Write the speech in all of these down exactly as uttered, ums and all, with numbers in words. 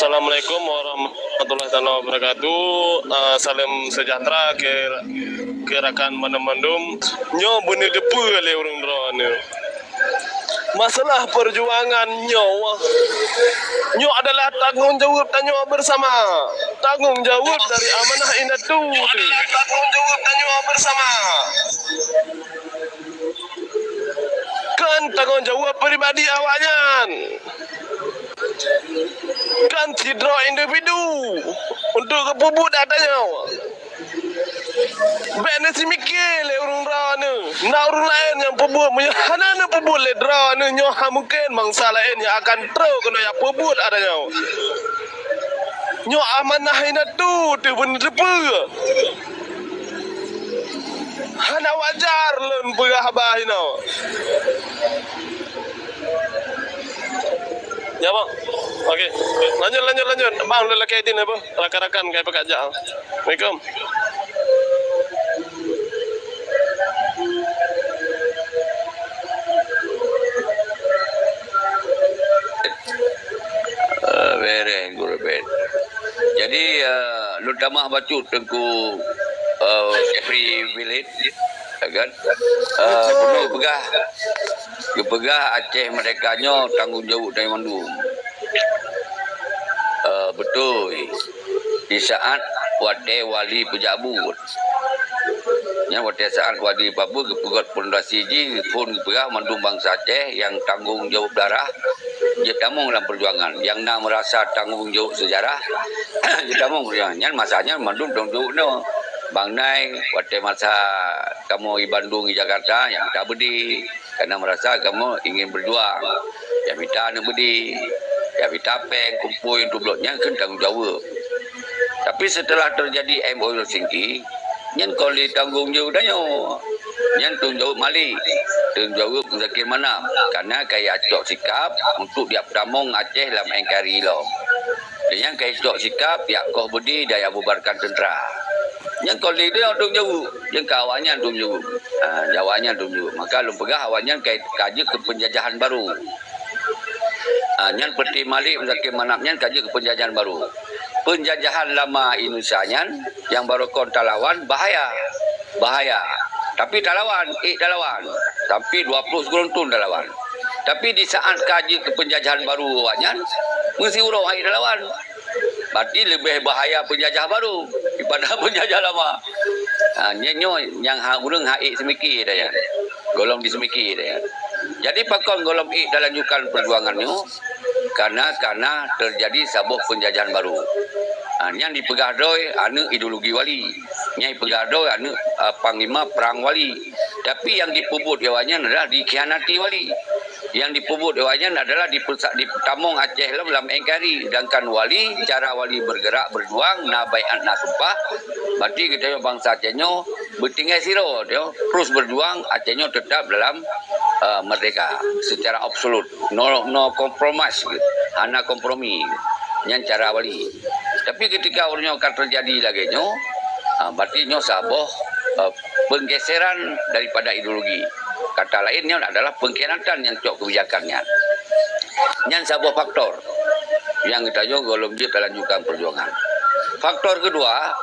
Assalamualaikum warahmatullahi taala wabarakatuh. Ah, salam sejahtera ke, ke rakan mandum-mandum. Nyoe beuneuteupeu lé ureuëng droeneuh. Masalah perjuangan nyoe, nyoe adalah tanggung jaweueb tanyoe bersama. Tanggung jaweueb dari amanah indatu. Nyoe adalah tanggung jaweueb tanyoe bersama. Kon tanggung jaweueb pribadi awaknyan. Kon sidroe individu untuk geupeubuet atra nyoe. Bék neusimiké lé ureuëng droeneuh. Na ureuëng laén nyang peubuet, meunyoe hana neupeubuet lé droeneuh, nyoe hana mungken bansa laén nyang akan trok keunoe nyang peubuet atra nyoe. Nyoe amanah indatu teuh beuneuteupeu. Hana wajar lôn peugah haba inoe. Ya, Bang. Oke. Lanjut, lanjut, lanjut. Bang, lôn lakée idin apa? Rakan-rakan kai peugah jak. Assalamualaikum. Eh, beres, Guru Ben. Jadi, eh, lôn tamah bacut Teungku, eh, Jeffrey Willitt, ya kan? Eh, betul. Geupeugah, geupeugah Aceh Merdeka nyoe tanggung jaweueb tanyoe mandum. Eh, beutôi. Di saat watée wali peujak buet. Nyan watée saat wali peujak buet geupeugot pondasi jih, phon geupeugah mandum bansa Aceh nyang tanggung jaweueb darah, jeuet tamong lam peujuangan. Nyang na meurasa tanggung jaweueb seujarah, jeuet tamong peujuangan. Nyan masa nyan mandum tanggung jaweueb nyoe. Bang Nai, watée masa kamoe di Bandung, di Jakarta, nyang mita beudé, karena meurasa kamoe ingin berjuang. Nyang mita aneuk beudé, nyang mita péng, kumpôi untuk blok nyan kheun tanggung jaweueb. Tapi setelah terjadi M O U Helsinki, nyan kon lé tanggung jaweueb tanyoe. Nyan tanggung jaweueb Malik, tanggung jaweueb Muzakir Manaf, karena ka jicok sikap untuk jak peutamong Aceh lam N K R I lom. Dan nyan ka jicok sikap jak koh beudé dan jak bubarkan teuntara. Nyan kon lé tanyoe tanggung jaweueb, nyan ka awaknyan tanggung jaweueb. Ha, awaknyan tanggung jaweueb. Maka lôn peugah awaknyan ka, ka jeuet keu penjajahan baru. Ah, nyan peuti Malik Muzakir Manaf nyan ka jeuet keu penjajahan baru. Penjajahan lama Indonesia nyan nyang barô kon talawan bahaya. Bahaya. Tapi talawan, ék talawan. Sampai dua puluh sikureueng thon talawan. Tapi di saat ka jeuet keu penjajahan baru awaknyan, meusiuroe han ék talawan. Berarti leubeh bahaya penjajah baru daripada penjajah lama. Ha, nyan nyoe nyang ha ureuëng han ék seumiké dah nyan. Gohlom diseumiké dah nyan. Jadi pakon gohlom ék talanjutkan peujuangan nyoe? Karena, karena terjadi saboh penjajahan baru. Ha, nyan dipeugah droe aneuk ideologi wali. Nyan dipeugah droe aneuk, ah, panglima perang wali. Tapi nyang dipeubuet awaknyan adalah dikhianati wali. Nyang dipeubuet awaknyan adalah dipeusa-, dipeutamong Aceh lom lam N K R I. Sedangkan wali, cara wali bergerak, berjuang, na baiat, na sumpah, berarti geutanyoe bansa Aceh nyoe beutinggai sidroe, terus berjuang, Aceh nyoe tetap dalam, eh, merdeka secara absolut. No, no compromise, hana kompromi. Nyan cara wali. Tapi ketika ureuëng nyoe ka teujadi lagée nyoe, ah, berarti nyoe saboh, eh, penggeseran daripada ideologi. Kata lain, nyoe adalah pengkhianatan nyang cok kebijakan nyan. Nyan saboh faktor nyang geutanyoe gohlom jeuet talanjutkan peujuangan. Faktor keudua,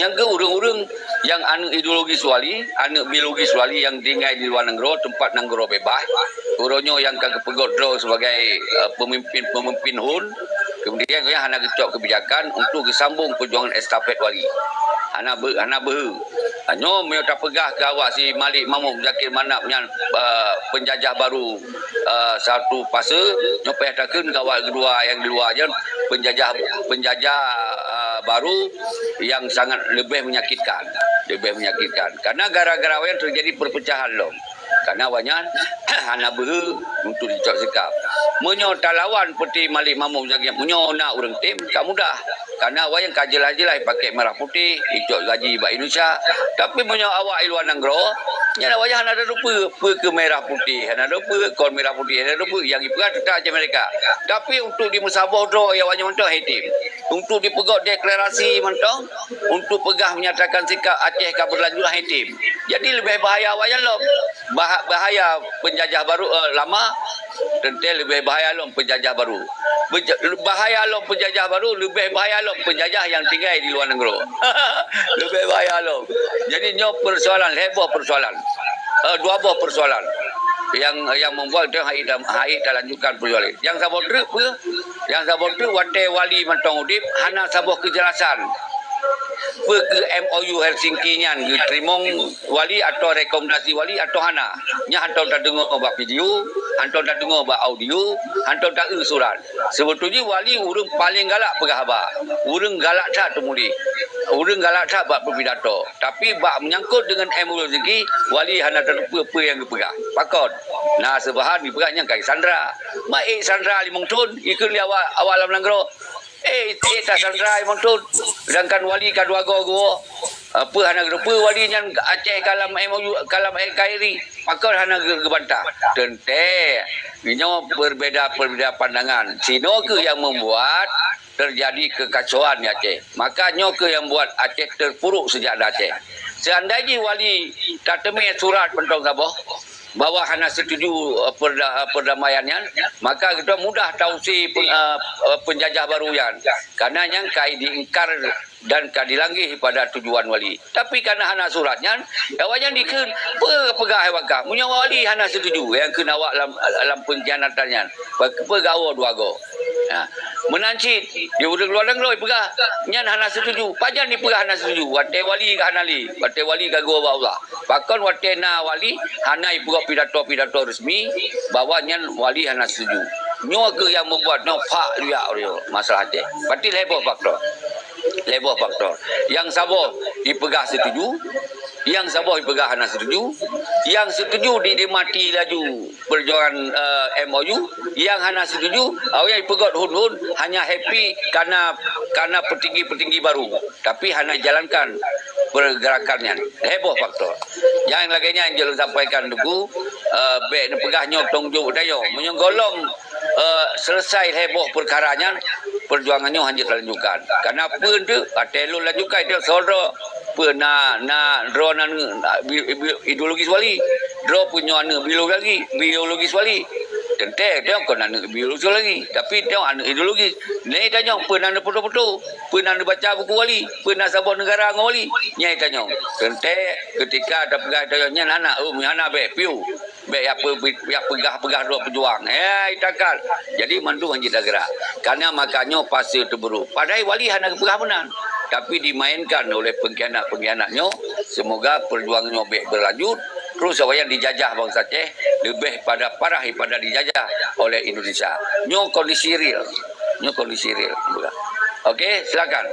nyang keu ureuëng-ureuëng nyang aneuk ideologis wali, aneuk biologis wali nyang tinggai di luwa nanggroe, teumpat nanggroe bebas, uroe nyoe nyang ka geupeugot droe sebagai, eh, pemimpin-pemimpin hun, kemudian gobnyan hana geucok kebijakan untuk geusambong peujuangan estafet wali. Hana beu-, hana beuhe. Nyoe meunyoe tapeugah keu awak si Malik Mahmud Muzakir Manaf nyan, eh, penjajah baru, eh, satu fase, nyoe payah takheun keu awak keudua nyang di luwa nyan penjajah, penjajah, eh, baru yang sangat lebih menyakitkan, lebih menyakitkan. Karena gara-gara awaknyan terjadi perpecahan lom. Karena awaknyan hana beuhe untuk jicok sikap. Meunyoe talawan peuti Malik Mahmud Muzakir, meunyoe na ureuëng tem, ka mudah. Karena awaknyan ka jeulaih-jeulaih pakai merah putih, icok gaji bak Indonesia. Tapi meunyoe awak i luwa nanggroe, nyan awaknyan hana tatupeue, peue keu merah putih, hana tatupeue, kon merah putih, hana tatupeue, nyang jipeugah teutab Aceh Merdeka. Tapi untuk dimeusaboh droe awaknyan mantong han tem. Untuk dipeugot deklarasi mantong, untuk peugah menyatakan sikap Aceh ka berlanjut han tem. Jadi leubeh bahaya awaknyan lom. Bah-, bahaya penjajah baru, eh, lama, Teuntée leubeh bahaya lom peunjajah baru. Beja-, bahaya lom peunjajah baru, leubeh bahaya lom peunjajah nyang tinggai di luwa nanggroe. Leubeh bahaya lom. Jadi nyoe peusoalan, lhée boh peusoalan. Eh, dua boh peusoalan nyang, nyang membuat kita hai, hai talanjutkan peusoalan. Nyang saboh treuk peue? Nyang saboh treuk watée wali mantong udeb hana saboh keujelasan. Peue keuh M O U Helsinki nyan geuteurimong wali atau rekomendasi wali atau hana? Nyan hantom tadeungoe bak video, hantom tadeungoe bak audio, hantom taeu surat. Seubeutôi jih wali ureuëng paleng galak peugah haba, ureuëng galak that teumuléh, ureuëng galak that bak peupidato. Tapi bak meunyangkot deungon M O U Helsinki, wali hana tateupeue peue nyang geupeugah. Pakon? Na seubahan geupeugah nyang ka isandra. Ma ék sandra limong thon, ikheun lé awak, awak lam nanggroe. Eh, eh, tasandra limong thon. Sedangkan wali ka dua go geuwoe. Apa hana geureupeue wali nyan Aceh ka lam M O U, ka lam N K R I? Pakon hana geu-, geubantah? Teuntée, nyoe berbeda-berbeda pandangan. Sinoe keuh nyang membuat terjadi kekacauan di Aceh. Maka nyoe keuh nyang buat Aceh terpuruk sejak ada Aceh. Seandai jih wali tateumé surat mantong saboh, bahwa hana setuju, eh, perda-, eh, perdamaian nyan, maka kita mudah tausi pen-, eh, eh, penjajah baru nyan. Karena nyan ka diingkar dan ka dilanggeh pada tujuan wali. Tapi karena hana surat nyan, awak nyan dikheun, "Peue peugah awak ka? Meunyoe wali hana setuju, nyang kheun awak lam, lam pengkhianatan nyan, pe-, peugah dua go." Ha. Meunan cit, di ureuëng luwa nanggroe peugah, nyan hana setuju. Pajan dipeugah hana setuju? Watée wali ka hana lé, watée wali ka geuwoe bak Allah. Pakon watée na wali hana ipeugot pidato-pidato resmi bahwa nyan wali hana setuju. Nyoe keuh nyang membuat nyoe phak luyak uroe masalah Aceh. Berarti lhée boh faktor. Lhée boh faktor. Nyang saboh ipeugah setuju, nyang saboh ipeugah hana setuju, nyang setuju dinikmati laju perjuangan, eh, M O U, nyang hana setuju, awaknyan ipeugot hun-hun hanya happy karena, karena petinggi-petinggi baru. Tapi hana jalankan pergerakan nyan. Lhée boh faktor. Nyang lagée nyan jeuet lôn sampaikan Teungku, eh, bék neupeugah nyoe tong jok tanyoe. Meunyoe gohlom, eh, selesai lhée boh peukara nyan, perjuangan nyoe hana jeuet talanjutkan. Karena peue teuk, watée lôn lanjutkan itu saudara, peue na, na droe na, na bi-, bi-, ideologis wali. Droe peue nyoe aneuëk biologi, biologis wali. Teuntée, teuh kon aneuëk biologis lagi, tapi teuh aneuëk ideologis. Nyan tanyoe peue na neufoto-foto, peue na neubaca buku wali, peue na saboh negara ngon wali. Nyan tanyoe. Teuntée ketika tapeugah tanyoe nyan hana, oh, hana bék, piu. Bék ya pe-, ya peugah-peugah droe peujuang. Eh, itakat. Jadi mandum hana jeuet tagerak. Karena makanyoe fase teuburuk. Padahai wali hana geupeugah meunan. Tapi dimainkan oleh pengkhianat-pengkhianat nyoe. Semoga perjuangan nyoe bék berlanjut. Terus awaknyan dijajah bansa Aceh lebih pada parah daripada dijajah oleh Indonesia. Nyoe kondisi real. Nyoe kondisi real. Okey, silakan.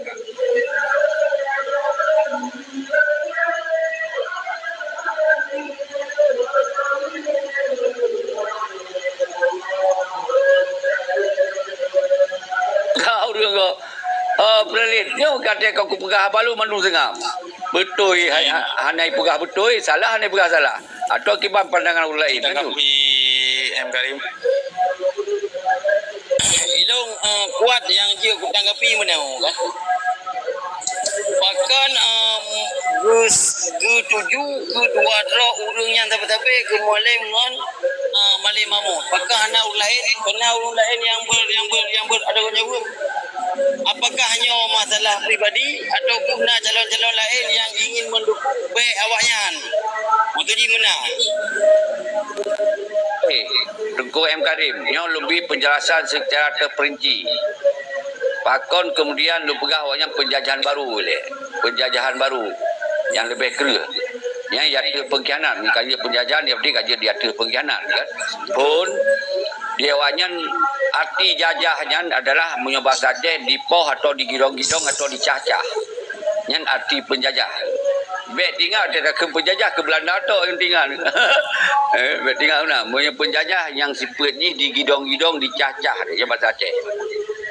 Kau ureuëng ko. Oh, Prelit, nyoe kata kau kupeugah balu mandum seungab. Beutôi, ha-, ha-, hana ipeugah beutôi, salah hana ipeugah salah. Atau kiban pandangan ureuëng lain, kan tu? Tanggapi, M Karim. Ilong, eh, kuat nyang jeuet kutanggapi meunoe, kan? Pakon, em, geus-, geutuju keu dua droe ureuëng nyang sabe-sabe keu Mualem ngon, eh, Malem Mahmud. Pakon hana ureuëng laén, keu na ureuëng laén nyang ber-, nyang ber-, nyang ber-, ada ureuëng jaweueb? Apakah nyoe masalah pribadi ataupun na calon-calon laén nyang ingin mendukung bék awaknyan? Maka jih meunan. Eh, Teungku M Karim, nyoe lôn bri penjelasan secara terperinci. Pakon kemudian lôn peugah awaknyan penjajahan baru lé, penjajahan baru nyang leubeh kreueh. Nyan ya ateueh pengkhianat, bukan je penjajahan, ya berarti ka jeuet di ateueh pengkhianat, kan? Pun, di awaknyan, arti jajah nyan adalah meunyoe basa Aceh dipoh atau digidong-gidong atau dicah-cah. Nyan arti penjajah. Bék tingat, teuka keu penjajah keu Belanda tok nyang tingat. Eh, bék tingat na. Meunyoe penjajah nyang sifeuet jih digidong-gidong, dicah-cah, ya basa Aceh.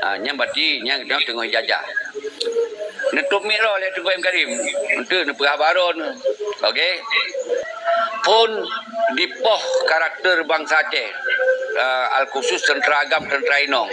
Ha, nyan berarti nyan teungoh jajah. Neutôp miet droe lé Teungku M Karim. Untuk neupeugah baron. Okey. Pun dipoh karakter bansa Aceh. Ah, al khusus tentara agam, tentara inong.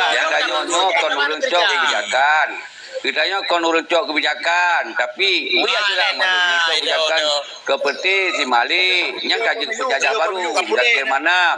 Nyang tanyoe nyoe kon ureueng cok kebijakan. Geutanyoe kon ureueng cok kebijakan, tapi bri ajuran mandum. Nyang cok kebijakan ke peuté si Malik, nyang ka jeuet peujajah baru, Zakir Manaf.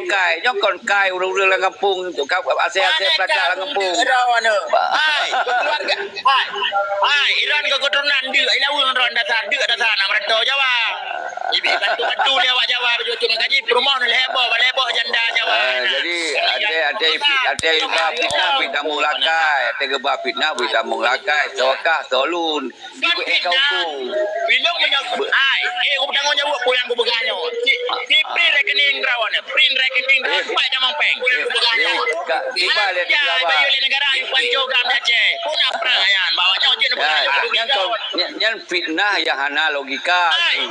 ngon kai. Nyoe kon kai ureueng-ureueng lam gampông, asèe-asèe peulacak lam gampông. Hai, keluarga. Hai. Hai, Iran ke keturunan deuk, ilaweueng ron dasar deuk dasar na merantau Jawa. Ibi bantu-bantu lé awak Jawa beujeuet cuma gaji, peurumoh lhèe boh, lhèe boh janda Jawa. Ah, jadi, até, até, até iba fitnah, fitnah mulakai, até geuba fitnah, fitnah mulakai, sokah, solun. Kon fitnah. Bilong meunyoe, ai, eh, aku bertanggung jawab peue nyang kupeugah nyoe. Ci, ci print rekening droe nyoe, print rekening droe, empat jamong pèng. Peugah nyoe. Tiba lé, tiba. Bayeue lé negara, yue pancô GAM di Aceh. Puna prang nyan, bahwa nyoe jeuet. Nyan, nyan fitnah nyang hana logika. Ai,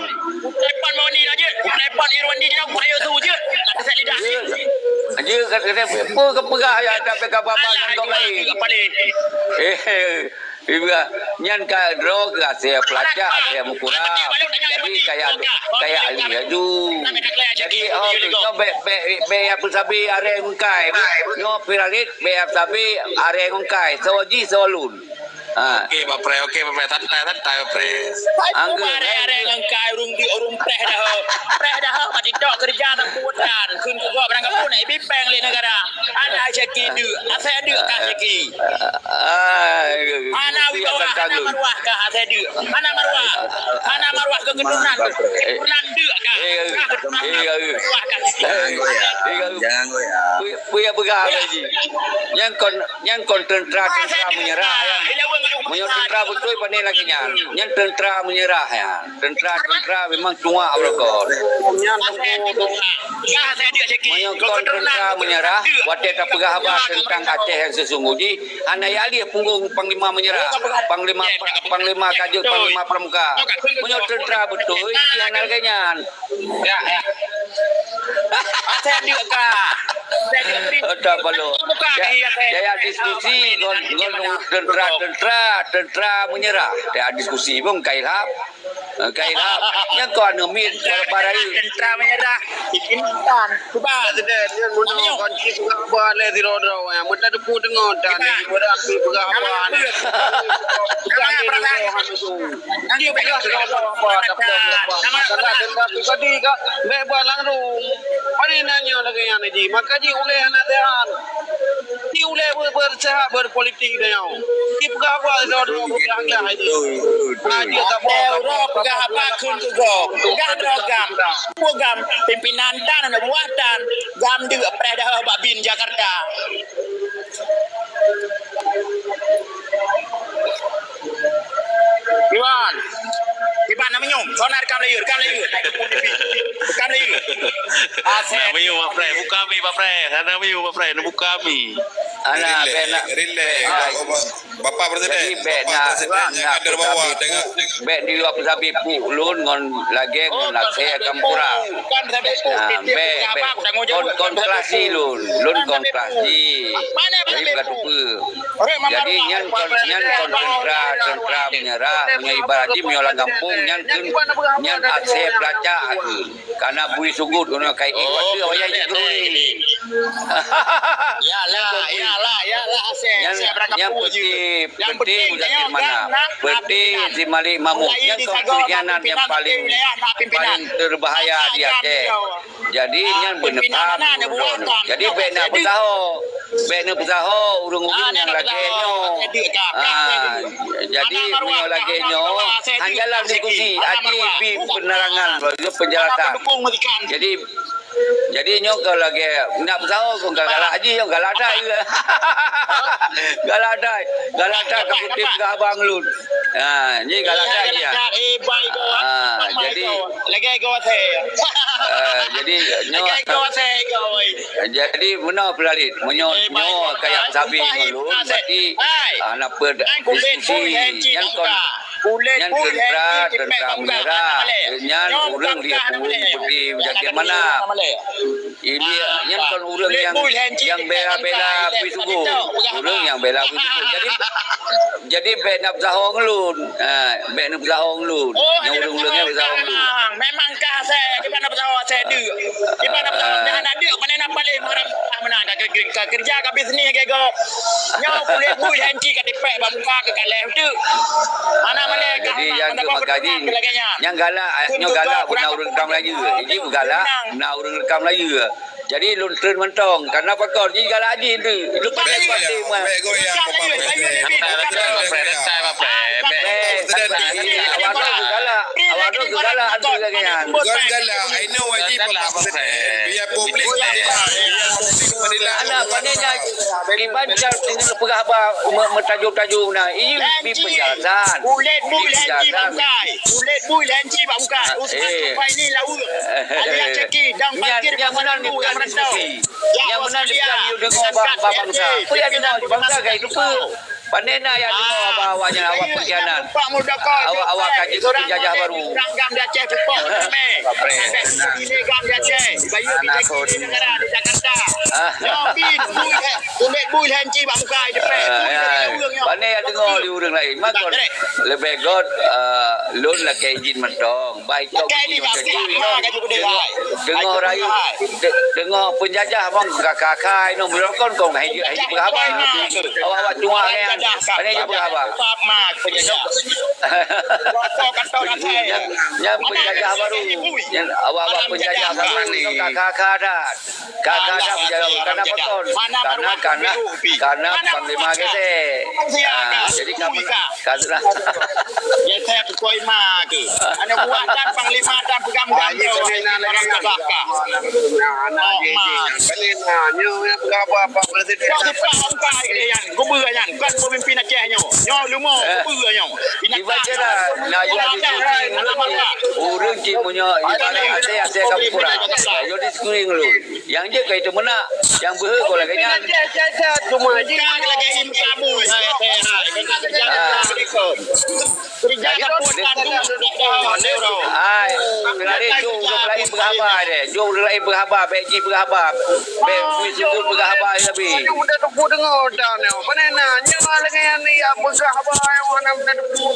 telepon Moni lah jeuet. Telepon Irwandi jeuet, aku ayo su jeuet. Nak keset lidah. Jeuet, jeuet, kata, kata, peue keupeugah ya, tapi kabar-kabar nyan kok lain. Eh, Iba, nyan ka droe keu asèe peulacak, asèe mukura. Jadi kaya, kaya ahli laju. Jadi, oh, nyoe bèk, bèk, bèk ya peusabe arèe ngon kai. Nyoe piralit bèk ya peusabe arèe ngon kai. Soe jih soe lôn. Ha. Oke, Pak Pres. Oke, Pak Pres. Santai, santai, Pak Pres. Anggur, arèe, arèe ngon kai ureueng di ureueng preh dah. Preh dah, mati tok kerja tak kuat dan. Kheun keu gob barang kampung nak ibi pèng lé negara. Hana Syaki deuk, asèe deuk ka Syaki. Hana wibawa, hana maruah ka asèe deuk. Hana maruah. Hana maruah keu keturunan. Keturunan deuk ka. Ka keturunan deuk. Maruah ka Syaki. Jangan goyang. Peue, peue nyang peugah lagi? Nyan kon, nyan kon teuntra, teuntra meunyeurah, ya. Meunyoe teuntra beutôi, pane lagèe nyan. Nyan teuntra meunyeurah, ya. Teuntra-teuntra memang cuak beurokon. Meunyoe kon teuntra meunyeurah, watèe tapeugah haba teuntang Aceh nyang seusunggoh jih, hana yalih punggong panglima meunyeurah, panglima, panglima ka jeuet, panglima pramuka. Meunyoe teuntra beutôi, jih hana lagèe nyan. Asèe deuk ka. Ada balok. Ya, ya, ya, diskusi ngon, ngon teuntra, teuntra, teuntra meunyeurah. Ya, diskusi pun kai lhap. Kai lhap. Nyang kau anu mit, para-para. Teuntra meunyeurah. Intan. Cuba. Presiden, nyan bunoe kon ci peugah haba lé sidroe-droe, eh. Meutateupeue deungoe tan, eh, ibarat ci peugah haba, eh. Bukan di luar hana tu. Ci peugah sidroe-droe haba, tapi lepas. Masalah denda pribadi ka, bèk buat langsung. Pane nanya lagèe nyan, Haji. Maka ji ulèe hana sehat. Ci ulèe ber-, berseuhat berpolitik tanyoe. Ci peugah haba sidroe-droe peugah-peugah, Haji. Hana jeuet saboh. Watèe uroe peugah haba kheun keu gob. Peugah droe GAM. Peue GAM? Pimpinan tan, aneuk buah tan. GAM deuk preh dahé bak bin Jakarta. Iwan. Iban na meunyoe. Sonar kam layeue, kam layeue. Kam layeue. Asèe. Na meunyoe Pak Pres, buka mi Pak Pres. Na meunyoe Pak Pres, buka mi. Alah, rilek, bèk na. Rilek. Ah. Bapak Presiden, jadi, bèk Bapak na, Presiden, na jangan terbawa peusabe, dengan, dengan bèk di luwa peusabe puk lôn ngon lagèe ngon asèe kam kurang. Nah, bèk, bèk. Kon, kon kelas jih lôn, lôn kon kelas jih. Jadi, bukan tupeue. Jadi, nyan kon, nyan kon teuntra, teuntra meunyeurah, meunyoe ibarat jih, meunyoe lam gampông, nyan kheun, nyan asèe peulacak kheun. Kana bui sugut guna kai ih, oh, watèe wayah jih betul. Yalah, yalah, yalah, asèe, asèe berangkat nyang pun je. Penting, yang penting, penting Muzakir Manaf. Penting si Malik Mahmud. Nyang kau pengkhianat yang paling, paling berbahaya di Aceh. Jadi, nyan beuneupham. Jadi, bèk na peusaho. Bèk na peusaho ureueng-ureueng nyang lagèe nyoe. Ah, jadi, meunyoe lagèe nyoe, han jalan diskusi. Aji bi penerangan, penjelasan. Jadi, jadi, Jadi nyoe ka lagèe nak peusaho kong ka galak jih, nyoe galak that. Galak that. Galak that ka putih peugah abang lôn. Ha, nyoe galak that jih. Ha, jadi, eh, jadi nyoe, jadi meunoe peulalit. Meunyoe, nyoe ka yak sabe ngon lôn, berarti, ah, na peuet diskusi. Nyan kon Nyan teuntra, teuntra meunyeurah. Nyan ureueng dia pun peuti bagaimana. Ini nyan kon ureueng nyang, nyang bela-bela Bui Sugut. Ureueng nyang bela Bui Sugut. Jadi, jadi bèk na peusaho ngon lôn. Ha, bèk na peusaho ngon lôn. Nyan ureueng-ureueng nyang peusaho ngon lôn. Memang kah asai, di mana peusaho asai deuk. Di mana peusaho, ah, nyang hana deuk, pane na paléh meunan ka keureuja ka bisnis lagèe gob. Nyoe kulét bui hanci ka dipèk bak muka keu kalèh teuk. Mana malèe ka jadi nyang meugaji nyang galak, nyoe galak beuna ureueng rekam laju. Jadi meugalak beuna ureueng rekam laju. Jadi lôn treun mantong karena pakon jih galak jih tu. Itu pakai batin mah. Awak tu galak, awak tu galak antu lagèe nyan. Bukan galak, I know wajib. Biar publik. Anak pandai nya kiban jar tinggal peugah ba meutajong-tajong na. Iya bi penjelasan. Kulét bui hanci bangkai. Kulét bui hanci bangkai. Ustaz Tufaini lawa. Alias Ceki dan Fakir. Nyang meunan ni bukan diskusi. Nyang meunan ni bukan deungoe bak bangsa. Peue nyang deungoe bangsa ka itu peue? Pane na nyang deungoe bak awak nyan awak pengkhianat. Awak, awak ka jeuet penjajah baru. Rang gam di Aceh pupok ramè. Sampai sini gam di Aceh. Bayu di negara di Jakarta. Nyoe bin bui, kulét bui hanci bak muka itu. Pane nyang deungoe di ureueng laén. Makon leubeh göt, eh, lôn lakèe izin mantong. Baik, kau ni jadi inoe. Deungoe rayeuk, deungoe penjajah bang ka ka inoe meulokon kong hai hai peugah haba. Awak-awak cuma nyan. Pane je peugah haba. Nyan penjajah baru. Nyan awak-awak penjajah baru ka ka ka dah. Ka ka dah penjajah karena beton. Karena karena karena panglima gesek. Jadi kamu Kasra. Ya saya ketua ima ke. Ana buah dan panglima dan pegang dan. Haji Perdana lagi kan. Anak Haji Haji yang balik nah. Nyo yang berapa apa presiden. Kau suka angka ke yang gubernur yang kan pemimpin Aceh nyo. Nyo lumo gubernur nyo. Binatang. Ibarat lah. Nah, jadi orang cik punya ibarat Aceh Aceh kampung. Jadi screen lu. Nyang jeuet ka itu meunak, nyang beuhe ko lagèe nyan. Cuma jih lagèe im kabu. Hai, hai, hai. Kerja dapur tandu. Hai, lari jok ureueng laén beuhaba deh. Jok ureueng laén beuhaba, bèk jih beuhaba. Bèk bui sukut beuhaba sabe. Udah teupu deungoe dah nyoe. Pane na, nyoe lagèe nyan ni, ya, beuhaba, ya, wana udah teupu.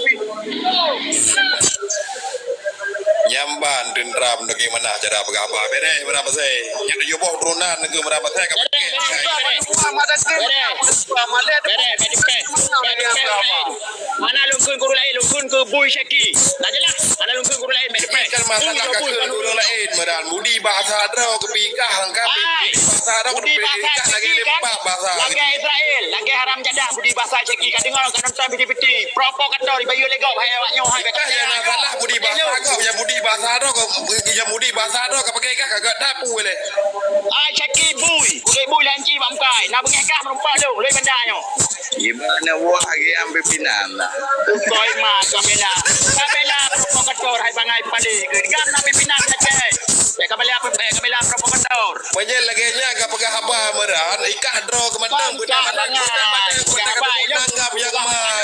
Nyamban teuntra meuneuki manah cara peugah haba. Bereh, Meurah Pasai. Nyan tujoh boh turonan nanggroe Meurah Pasai ka pakai. Mana lungkun guru lain, lungkun ke Bui Syaki. Dah jelas, mana lungkun guru lain, bèk dipèh. Kan masalah ka keu guru lain, Meurah. Budi bahasa droe keupikah, lengkap. Budi bahasa Syaki kan? Lagèe Israel, lagèe haram jadah, budi bahasa Syaki. Ka deungö, ka nonton piti-piti. Provokator, ibayeue lé gob, hai awak nyoe, hai. Ka nyang na salah budi bahasa gob, nyang budi bahasa droe, nyang budi bahasa droe ka pakai kah, ka gata pu lé. Ai Syaki bui, kulét bui lanci bak muka, na beungéh kah meurumpok lôn, lôn banda nyoe. Gimana wah lagi ambil pinang lah. Ukoi ma kamela, kamela provokator, hai bangai palé, gam na pimpinan Aceh. Kamela, kamela provokator. Meunyoe lagèe nyan ka peugah haba Meurah, ikah droe keumantöng beuna bangai. Ikah droe keumantöng ikah keumantöng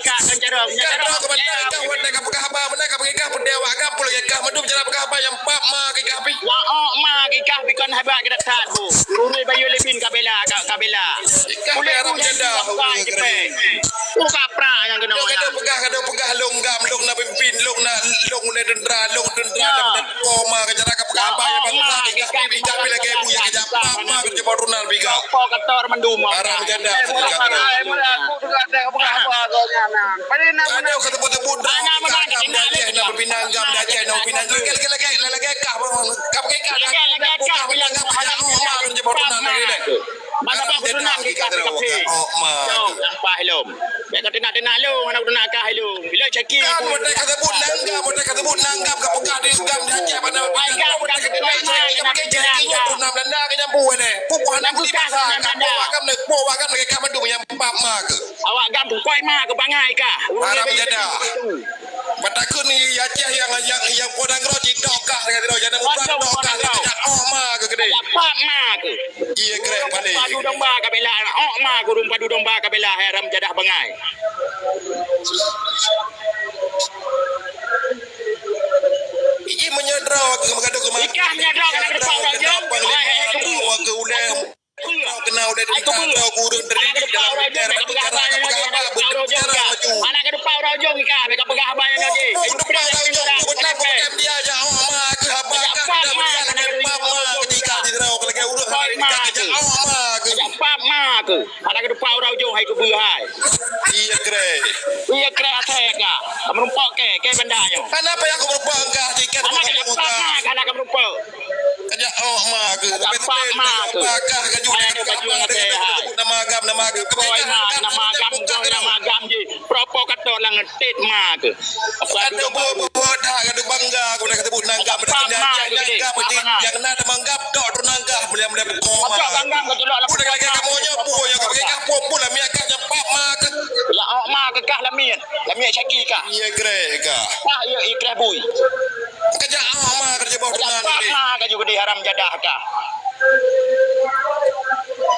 ikah watèe ka peugah haba meunan ka peugah ikah peudeh awak gam pulo ikah mandum cara peugah haba nyang pap ma ikah pi. Laok ma ikah pi kon haba kita that bu. Urui bayu lebin kabela kabela. Ikah pi haram jadah urui kering. Buka pra nyang kena. Kadang peugah kadang peugah long gam long na pimpin long na long na tentara long tentara. Koma ka cara ka peugah apa ya bang. Ikah pi lagèe bu ya kejap apa kerja patronal pi kau. Kok ketor mendum. Haram jadah. Aku dengar ada peugah apa kau nyan. Pada nak mana kata buat-buat. Anak mana kena lagi nak berpinang gam dah cek nak berpinang lagi lagi lagi lagi kah bang. Kap ke kah. Lagi lagi kah bilang kah. Mana bang kena kita kafe. Oh ma. Nampak helm. Bèk ka teunak-teunak lôn, hana teunak kah lôn. Bila caki. Kan, bukan kata buat langgam, bukan kata buat langgam, ka peugah di gam di Aceh, pada langgam, bukan kata buat langgam. Pakai janji nyoe pun nam landa ke jambu ni. Pun buah nam di pasar. Kampung agam ni, pun agam ni, kamu tu yang pap ma ke. Awak gam pukoi ma ke bangai kah? Haram jadah. Patakun ni ya cah yang yang yang podang roh di dokah dengan roh jadi mubah dokah. Oh ma ke gede. Pap ma ke. Iya, keren, paling. Padu domba ka bela, oh ma gurung padu domba ka bela, hai haram jadah bangai. Iji meunyoe droe meugadoh keu mati. Ikah meunyoe droe keuneuk depak ureueng jong, hai, hai, hai, keburu. Keu ulèe. Kena ulèe. Hai, keburu. Droe gureueng dari dalam bicara, bicara, bicara maju. Anak keuneuk depak ureueng jong ikah, meuka peugah abang nyoe jih. Keuneuk depak ureueng jong, keuneuk depak dia, ya Allah, ma keu haba kah, ma keu haba kah. Pap ma keu. Pap ma keu. Hana keudepak ureueng jong hai keubeue hai. Iya, kre. Iya, kre asai ka. Ka meurumpok ke, ke benda nyoe. Kenapa yang keurumpok enggak tiket? Hana keudepak ma, hana keurumpok. Kajak awak ma ke. Kajak pak ma ke. Bakah kaju. Hana keudepak jong asai hai. Nama agam, nama agam. Koi ma, nama agam, koi nama agam je. Provokator lang tet ma ke. Apa ada buat buat dah, ada bangga, aku dah sebut nanggap, ada penyajian nanggap, yang nak ada manggap, dok tu nanggap, boleh boleh pukul ma. Apa bangga kau tu lah. Udah kali kamu nyoe, pun yang kau pakai kapok pun lah, miak kah nyepak ma ke. Ya awak ma ke kah lamiet, lamiet caki kah. Iya, kre kah. Kah iya, iya kre bui. Kerja awak ma kerja bawah. Kerja dengan pak ni. Ma kaju gede haram jadah kah.